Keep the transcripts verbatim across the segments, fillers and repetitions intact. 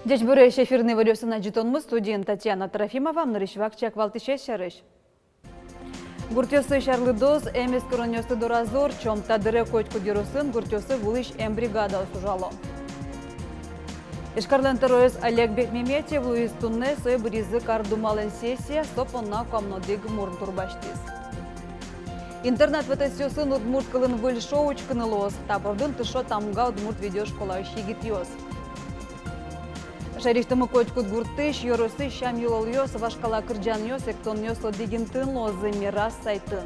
Ӟечбуресь! Эфирын «Иворъёс» но ӝытонмы, студиын Татьяна Трофимова. Нырысь вакчияк валтӥсез сярысь. Гуртъёсысь арлыдоос эмэскеронъёсты доразы ортчо. Та дыре котькуд ёросын гуртъёсы вулысь эмбригадаос ужало. Ижкарлэн тӧроез Олег Бекмеметьев луиз. Туннэ сое быръизы кар думалэн сессия, со понна куамын одӥг мурт дурбасьтӥз. Интернат-вотэсъёсын удмурт кылын выль шоу учкыны луоз. Та бордын тыршо «Тамга» удмурт видеошколаысь егитъёс. Шаерысьтымы котькуд гуртысь, ёросысь сям-йылолъёс, вашкала кырӟанъёс, эктонъёс одӥг интыын луозы «Мерас» сайтын.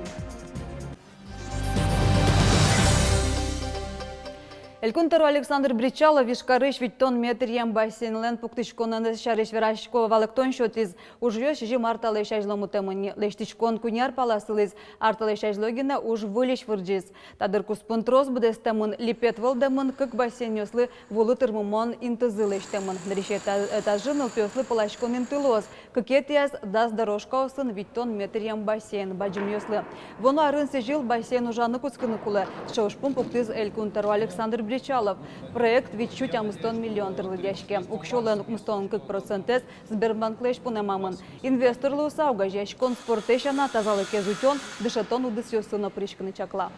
Элькун тӧро Александр Бречалов Ижкарысь витьтон метръем бассейнлэн пуктӥськонэныз сярысь верасько валэктон сётӥз. Ужъёс сизьым ар талэсь азьло мытэмын ни. Лэсьтӥськон куинь ар пала сылӥз, ар талэсь азьло гинэ уж выльысь вырӟиз. Та дыр куспын трос быдэстэмын, липет вӧлдэмын, кык бассейнъёслы вулы тырмымон интызы лэсьтэмын. Нырысетӥ этажын нылпиослы пыласькон инты луоз, кыкетӥяз дас дорожкаосын витьтон метръем бассейн бадӟымъёслы. Вуоно арын сӥзьыл бассейн ужаны кутскыны кулэ. Сыӵе ужпум пуктӥз элькун тӧро Александр Бречалов. Проект вить сю тямыстон миллион тыр лыдъяське. Уксёлэн укмыстон кык процентэз Сбербанклэсь пунэмамын. Инвестор луыса, огазеяськон спортэз сяна, тазалыкез утён, дышетон удысъёсы но пыриськыны чакла.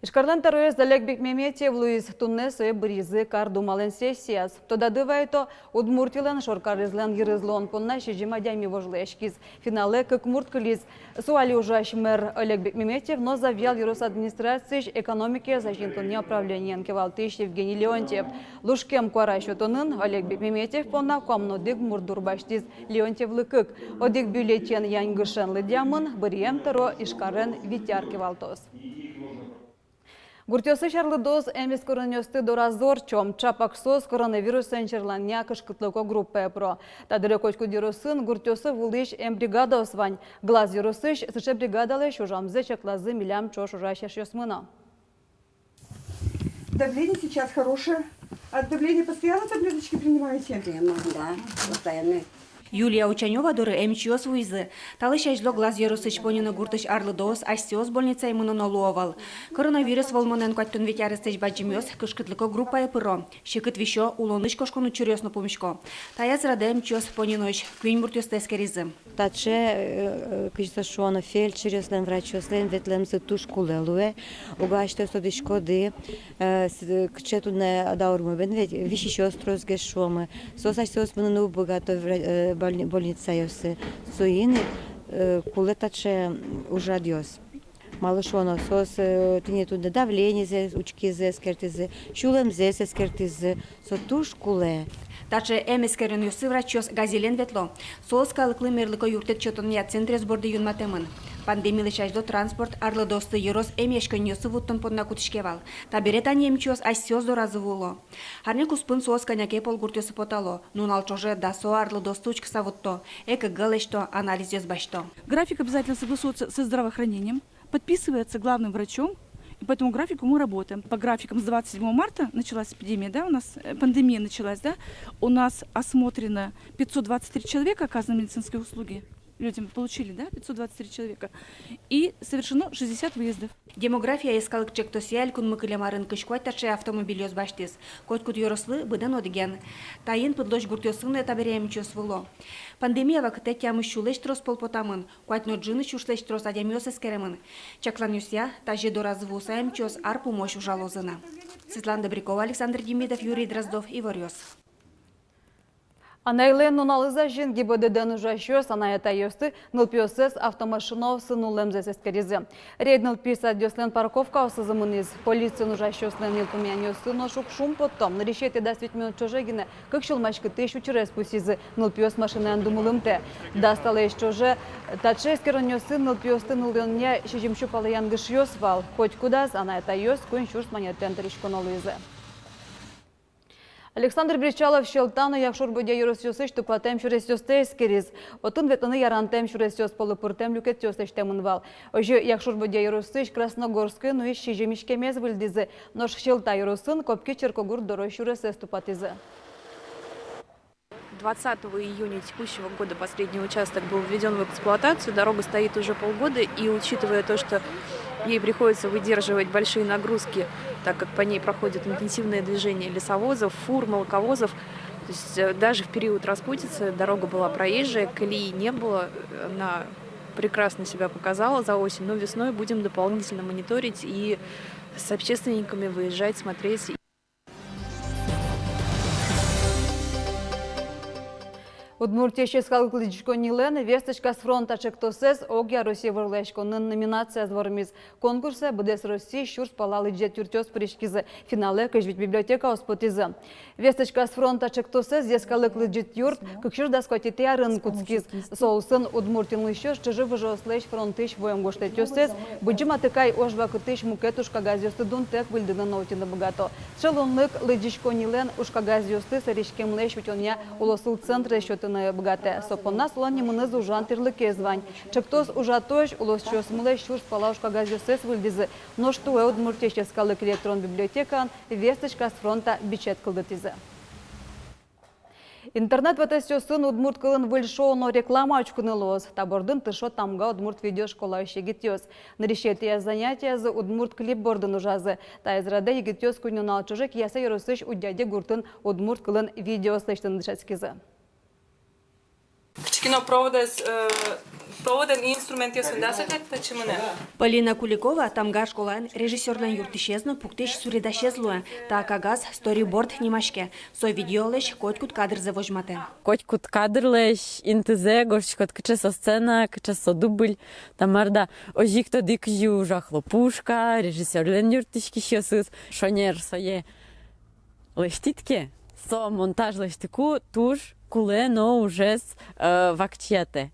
Ижкарлэн тӧроез Олег Бекмеметьев луиз. Туннэ сое быръизы кар думалэн сессияз. Тодады вайто, Удмуртилэн шоркарезлэн йырыз луон понна сизьым адями вожвылъяськиз. Финалэ кык мурт кылиз. Со али ужась мэр Олег Бекмеметьев но Завьял ёрос администрациысь экономикаез азинтонъя управлениен кивалтӥсь Евгений Леонтьев. Лушкем куара сётонын Олег Бекмеметьев понна куамын одӥг мурт дурбасьтӥз, Леонтьевлы кык. Одӥг бюллетень Яньгышен лыдъямын, быръем тӧро Ижкарын вить ар кивалтоз. Гуртъёсысь арлыдоос эмэскеронъёсты доразы ортчо. Чапак соос коронавирусэн черланъя кышкытлыко группае пыро. Та дыре котькуд ёросын гуртъёсы вулысь эмбригадаос вань. Глаз ёросысь сыӵе бригадалэсь ужамзэ чаклазы милям ӵош ужась эшъёсмы но. Давление сейчас хорошее. От давления постоянно таблеточки принимаете? Прямо, да, постоянно. Юлия Учанёва доры эмчиос вуизы. Талэсь азьло Глаз ёросысь Понино гуртысь арлыдоос асьсэос больницае мыноно луо вал. Коронавирус вӧлмонэн куатьтон вить арестэсь бадӟымъёс кышкытлыко группае пыро. Секыт висё, улонысь кошкон учыръёс но пумисько. Таяз радэ эмчиос Пониноысь куинь муртъёсты эскеризы. Таӵе, э, э, кызьы со шуоно, фельдшеръёслэн, врачъёслэн ветлэмзы туж кулэ луэ. Уго асьтэос тодӥськоды, э, с-, э, кыӵе туннэ даурмы бен ведь, висисьёс тросгес, шуомы. Соос асьсэос мыныны уг быгато вра-, э, больни-, больницаосы. Соин, э, кулэ таӵе ужрадъёс. Малы шуоно, соос, э, тӥни туннэ давлениезэс учкизы, эскертӥзы, сюлэмзэс эскертӥзы, со туж кулэ. Таӵе эмэскеронъёсы врачъёс газелен ветло. Соос калыклы мерлыко юрттэт сётонъя центръёс борды юнматэмын. Пандемилэсь азьло транспорт арлыдоосты ёрос эмъяськонниосы вуттон понна кутӥське вал. Табере тани эмчиос асьсэос доразы вуыло. Арня куспын соос кӧня ке пол гуртъёсы потало. Нунал ӵоже дасо арлыдоосты учкыса вутто, ЭКГ лэсьто, анализъёс басьто. График обязательно согласуется со здравоохранением, подписывается главным врачом, и по этому графику мы работаем. По графикам с двадцать седьмого марта началась эпидемия, да, у нас, э, пандемия началась, да, у нас осмотрено пятьсот двадцать три человека, оказаны медицинские услуги. Людям получили, да, пятьсот двадцать три человека. И совершено шестьдесят выездов. Демография йӧскалык ӵектосъя элькунмы кылем арын кызь куать таӵе автомобильёс басьтӥз. Котькуд ёрослы быдэн одӥген. Таин пыдлось гуртъёсын но табере эмчиос вуыло. Пандемия вакытэ тямыс сюлэсь трос пол потамын. Куать но ӝыны сюлэсь трос адямиос эскеремын. Чакланъёсъя, тазьы доразы вуыса эмчиос ар пумозь ужалозы на. Светлана Добрякова, Александр Демидов, Юрий Дроздов, Иворъёс. Анайлэн нуналыз азьын ГИБДД-ын ужасьёс анай-атайёсты нылпиоссэс автомашинаосын нуллэмзэс эскеризы. Рейд нылпи садъёслэн парковкаосызы мынӥз. Полициын ужасьёслэн йылпумъянъёссы но шуг-шуг потто. Нырысетӥ дас вить минут ӵоже гинэ кык сюлмаськытӥсь учырез пусйизы: нылпиос машинаен думылымтэ. Дас талэсь ӵоже таӵе эскеронъёсын нылпиосты нуллонъя сизьым сю пала янгышъёс вал. Котькудаз анай-атайёс куинь сюрс манетэн тыриськоно луизы. Александр Бречалов Сьӧлта но Якшур-Бӧдья ёросъёсысь тупатэм сюресъёсты эскериз. Отын ветлыны ярантэм сюресъёс пӧлы пыртэм люкетъёс лэсьтэмын вал. Озьы Якшур-Бӧдья ёросысь Красногорскын нуись сизьым иськемез выльдӥзы, нош Сьӧлта ёросын Копки — Черкогурт дорозь сюресэз тупатӥзы. Двадцатого июня текущего года последний участок был введён в эксплуатацию. Дорога стоит уже полгода, и учитывая то, что ей приходится выдерживать большие нагрузки, так как по ней проходит интенсивное движение лесовозов, фур, молоковозов, То есть э, даже в период распутицы дорога была проезжая, колеи не было, она прекрасно себя показала за осень, но весной будем дополнительно мониторить и с общественниками выезжать, смотреть. Удмуртиысь йӧскалык лыдӟиськоннилэн «Весточка с фронта» ӵектосэз огъя Россия вожвылъяськонын номинацияз вормиз. Конкурсэ быдэс Россиысь сюрс пала лыдӟет юртъёс пыриськизы, финалэ кызь вить библиотекаос потӥзы. «Весточка с фронта» ӵектосэз йӧскалык лыдӟет юрт кык сюрс дас куатетӥ арын кутскиз. Со улсын Удмуртиын улӥсьёс чыжы-выжыослэсь фронтысь вуэм гожтэтъёссэс, Быдӟым Атыкай ож вакытысь мукет ужкагазъёсты дунтэк выльдыны но утьыны быгато. Сыӵе луонлык лыдӟиськоннилэн ужкагазъёсты сӧриськемлэсь утёнъя улосвыл центрез сётыны быгатэ. Со понна солэн нимыныз ужан тирлыкез вань. Ӵектос ужатозь улосчиосмылэсь сюрс пала ужкагазъёссэс выльдӥзы. Нош туэ Удмуртиысь йӧскалык электрон библиотекаын «Весточка с фронта» бичет кылдытӥзы. Интернет вотэсъёсын удмурт кылын выль шоу но реклама учкыны луоз. Та бордын тыршо «Тамга» удмурт видеошколаысь егитъёс. Нырысетӥяз занятиязы удмурт клип бордын ужазы. Таяз радэ егитъёс куинь нунал ӵоже Кияса ёросысь Удьяди гуртын удмурт кылын видеоос лэсьтыны дышетскизы. Кыӵе ке но проводэз, э, проводэн и инструментъёсын, да, со тэтчы мынэ. Полина Куликова «Тамга» школаын режиссёрлэн юрттӥсез но пуктӥсь суредасез луэ. Та кагаз сториборд нимаське. Со видеолэсь котькуд кадрзэ возьматэ. Котькуд кадрлэсь интызэ, гожтӥськод, кыӵе со сцена, кыӵе со дубль. Та мар да, озьы ик тодӥ, кызьы ужа хлопушка, режиссёрлэн юрттӥськисьёсыз. Шонер сое лэсьтӥд ке, со монтаж лэсьтыку туж кулэ но ужез, э, вакчиятэ.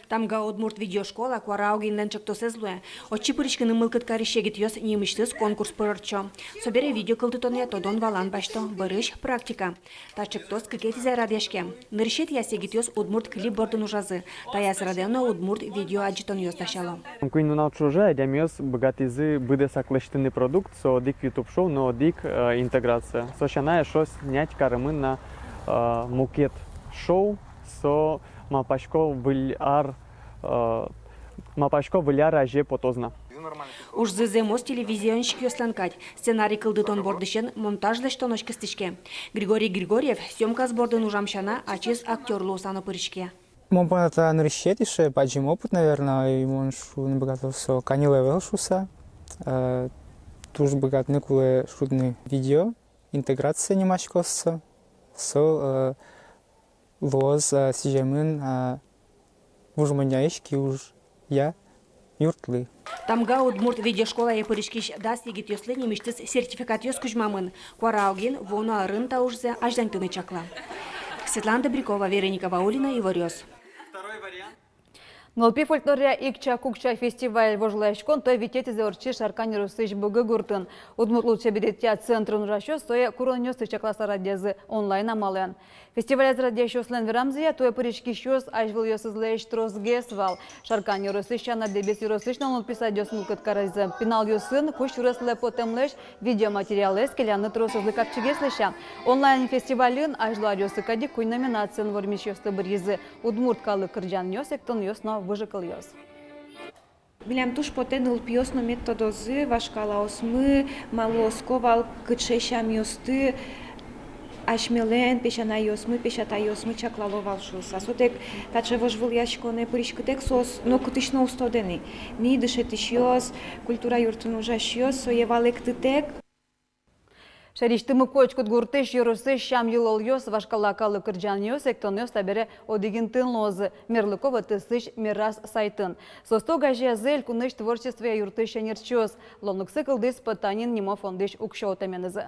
«Тамга» удмурт видеошкола Куара Огинлэн ӵектосэз луэ. Отчы пыриськыны мылкыд карись егитъёс нимысьтыз конкурс пыр ортчо. Собере видео кылдытонъя тодон-валан басьто, бӧрысь практика. Та ӵектос кыкетӥзэ радъяське. Нырысетӥяз егитъёс удмурт клип бордын ужазы. Таяз радэ но удмурт видео адӟытонъёс дасяло. Куинь нунал ӵоже адямиос быгатӥзы быдэсак лэсьтыны продукт, со одӥг YouTube шоу но одӥг, э, интеграция. Со сяна эшшо снять каремын на, э, мукет шоу, со, малпасько, выль ар, э, малпасько, выль ар азе потоз на. Ужзы зэмос телевизионщикъёслэн кадь. Сценарий кылдытон бордысен монтаж лэсьтонозь кыстӥське. Григорий Григорьев съёмкаос бордын ужам сяна ачиз актёр луыса но пыриське. Мон понна та нырысетӥез, бадӟым опыт, наверно, и мон шуыны быгато, со каньыл ӧвӧл шуыса. Э, туж быгатыны кулэ шудыны. Видео интеграция нимаськоз со. Со, э, луоз, э, сӥземын, э, вужмонъяськись ужъя юртлы. «Тамга» удмурт видеошколае пыриськись дас егитъёслы нимысьтыз сертификатъёс кузьмамын. Куара Огин вуоно арын та ужзэ азьланьтыны чакла. Светлана Добрякова, Вероника Ваулина, «Иворъёс». Нылпи фольклоръя «Ик ча-кук ча» фестиваль-вожвылъяськон туэ витетӥзэ ортчиз Шаркан ёросысь Быгы гуртын. Удмурт лулчеберетъя центрын ужасьёс сое куронъёсты чакласа радъязы онлайн амалэн. Фестивалез радъясьёслэн верамзыя, туэ пыриськисьёс азьвылъёсызлэсь тросгес вал. Шаркан ёросысь сяна, Дэбес ёросысь но нылпи садъёс мылкыд каризы. Пиналъёсын кузь сюреслы потэмлэсь видеоматериалэз келяны тросэзлы капчигес лэся. Онлайн-фестивальын азьло аръёсы кадь ик куинь номинациын вормисьёсты быръизы: удмурт калык кырӟанъёс, эктонъёс но выжыкылъёс. Милям туж потэ, нылпиос но мед тодозы вашкалаосмы, малы оско вал, кыӵе сямъёсты асьмелэн песянайёсмы, песятайёсмы чаклало вал шуыса. Сотэк таӵе вожвылъяськонэ пыриськытэк соос нокытысь но уз тодэ ни. Ми, дышетӥсьёс, культура юртын ужасьёс, сое валэктытэк. Шаерысьтымы котькуд гуртысь, ёросысь сям-йылолъёс, вашкала калык кырӟанъёс, эктонъёс табере одӥг интыын луозы мерлыко вотэсысь «Мерас» сайтын. Соосты огазеязы элькунысь творчествоя юртысь ӧнерчиос. Луонлыксы кылдӥз «Потанин» нимо фондысь уксё утэменызы.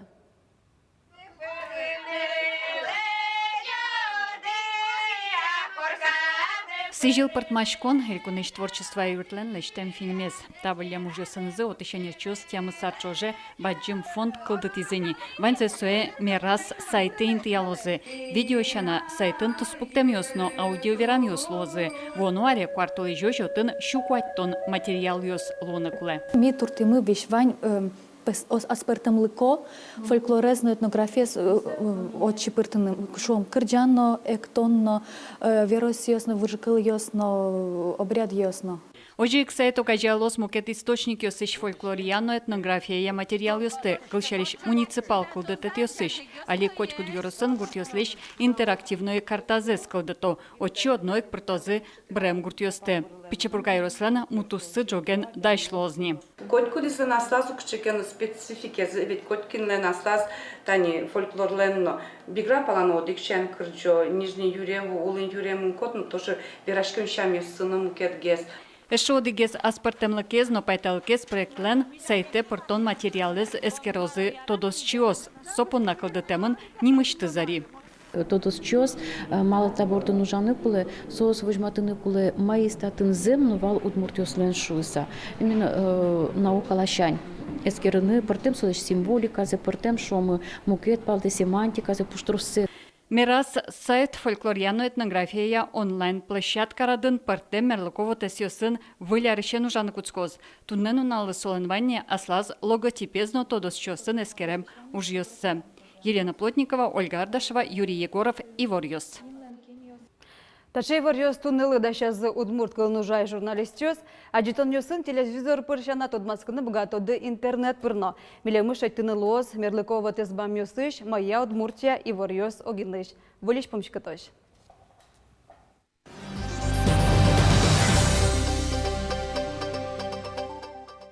Сӥзьыл пӧртмаськон элькунысь творчествоя юртлэн лэсьтэм фильмез. Та выллем ужъёсынызы отысь ӧнерчиос тямыс ар ӵоже бадӟым фонд кылдытӥзы ни. Ваньзэ сое «Мерас» сайтэ интыялозы, видео сяна, сайтын туспуктэмъёс но аудиоверанъёс луозы. Вуоно аре куартолэзёзь отын сю куатьтон материалъёс луыны кулэ. Ми туртӥмы весь вань, э, пес-, ос-, аспӧртэмлыко фольклорез но этнографиез, э, э, отчы пыртыны, шуом, кырӟан но, эктон но, э, веросъёс но, выжыкылъёс но, обрядъёс но. Озьы ик сайт огазеялоз мукет источникъёсысь фольклоръя но этнографияя материалъёсты, кылсярысь, муниципал кылдытэтъёсысь, али котькуд ёросын гуртъёслэсь интерактивной картазэс кылдыто, отчы одно ик пыртозы бырем гуртъёсты. Пичи Пурга ёрослэн Мутуссы ӝоген дась луоз ни. Котькудӥзлэн аслаз ук кыӵе ке но спецификазы, ведь котькинлэн аслаз, тани, фольклорлэн но. Бигра пала но одӥг сямен кырӟо, Нижний Юре, Улын Юре мынӥськод но, тоже вераськон сямъёссы но мукетгес. Эшшо одӥгез аспӧртэмлыкез но пайталыкез проектлэн — сайтэ пыртон материалэз эскерозы тодосчиос. Со понна кылдытэмын нимысьтыз ӧри. Тодосчиос, э, малы та бордын ужаны кулэ, соос возьматыны кулэ, маиз татын зэм но вал удмуртъёслэн шуыса. Именно, э, наука ласянь эскерыны, пӧртэм солэсь символиказэ, пӧртэм, шуомы, мукет палдэ семантиказэ, пуштроссэ. Мерас сайт фольклоръя но этнографияя онлайн-площадка радын пӧртэм мерлыко вотэсъёсын выль арысен ужаны кутскоз. Туннэ нуналлы солэн вань ни аслаз логотипез но тодосчиосын эскерем ужъёссы. Елена Плотникова, Ольга Ардашева, Юрий Егоров, «Иворъёс». Таӵе иворъёс туннэлы дасязы удмурт кылын ужась журналистъёс. Адӟытонъёсын телевизор пыр сяна тодматскыны быгатоды интернет пыр но. Милемыз шедьтыны луоз мерлыко вотэс бамъёсысь, «Моя Удмуртия» иворъёс огинлэсь. Выльысь пумиськытозь.